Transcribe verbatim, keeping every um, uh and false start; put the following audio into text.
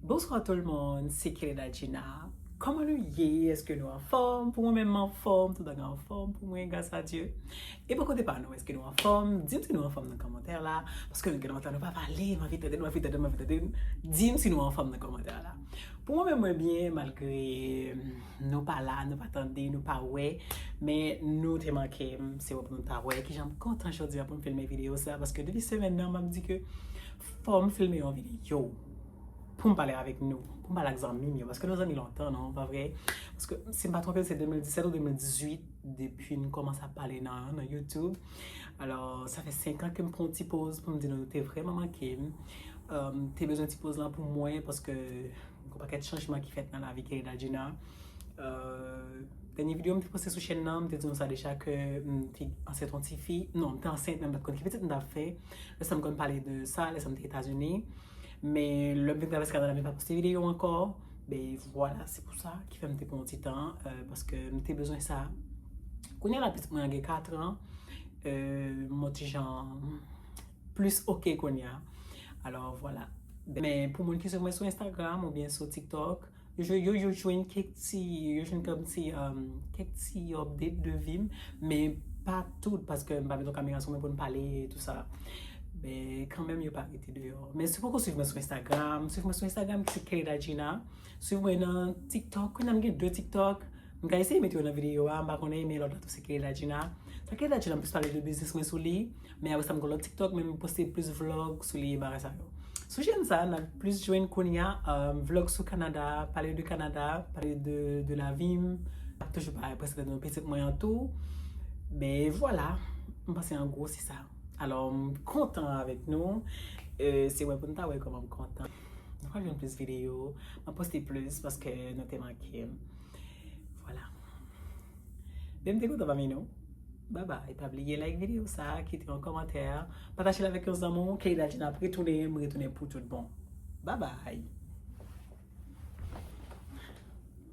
Bonsoir tout le monde, c'est Kelly Dajina. Kòman nou ye? Èske nou anfòm? Pou mwen menm, m anfòm, tout bagay anfòm pou mwen, gras a Dye. E bò kote pa nou, èske nou anfòm? Di m si nou anfòm nan kòmantè la, paske nou gen lontan nou pa pale, m anvi tande nou, anvi tande nou, anvi tande nou. Di m si nou anfòm nan kòmantè la. Pou mwen menm, mwen byen, malgre nou pa la, nou pa tande, nou pa wè, men nou te manke m, se wè pou nou ta wè. Kijan m kontan jodi a pou m filme videyo sa, paske depi semèn nan, m ap di ke fò m filme yon videyo pou m pale avèk nou, pou m pale ak zanmi m yo, paske nou zanmi lontan, non, pa vre? Paske, si m pa twonpe m, se de mil disèt ou de mil dizuit, depi n kòmanse ap pale nan, nan YouTube. Alò, sa fè senk an ke m pran yon ti poz pou m di nou, nou te vrèman manke m. Euh, m te bezwen ti poz lan pou mwen, paske gen yon pakèt chanjman ki fèt nan lavi Kelly Dajina. Euh, dènye videyo m te poste sou chèn nan, m te di nou sa deja ke m te ansent yon ti fi. Non, m te ansent, men m pa t konn ki pitit m t ap fè. Lè sa m konn pale de sa, lè sa m te Etazini. Men lè m vin travèse Kanada, m pa poste videyo ankò. Ben vwala, se pou sa ki fè m te pran yon ti tan, euh, paske m te bezwen sa. Kounye a la, pitit mwen an gen kat an, euh, m yon ti jan plis oke kounye a. Alò, vwala. Men pou moun ki swiv mwen sou Instagram oubyen sou TikTok, yo, yo, yo jwenn kèk ti, yo jwenn kòmsi, um, kèk ti update de vi m, men pa tout, paske m pa met yon kamera sou mwen pou m pale e tou sa. Men kanmenm, yo pa rete deyò. Men si w poko swiv mwen sou Instagram, swiv mwen sou Instagram ki se Kelly Dajina. Swiv mwen nan TikTok, kounye a m gen de TikTok. M ka eseye mete yo nan videyo a, m pa konnen, men lòt la tou se Kelly Dajina. Sa Kelly Dajina, m plis pale de biznis mwen sou li, men apre sa m gen lòt TikTok, men m poste plis vlog sou li e bagay sa yo. Sou chèn sa, n ap plis jwenn kounye a, euh, vlog sou Kanada, pale de Kanada, pale de, de lavi m. Ap toujou pa prezante nou pitit mwen an tou. Men vwala, m panse an gwo se sa. Alò, m kontan avèk nou. Euh, se wè pou n ta wè kòman m kontan. Nou pral jwenn plis videyo. M ap poste plis paske nou te manke m. Vwala. Men m te kontan pami nou. Babay. Pa bliye like videyo sa, kite yon kòmantè, pataje l avèk yon zanmi w. Kelly Dajina ap retounen, m retounen pou tout bon. Babay.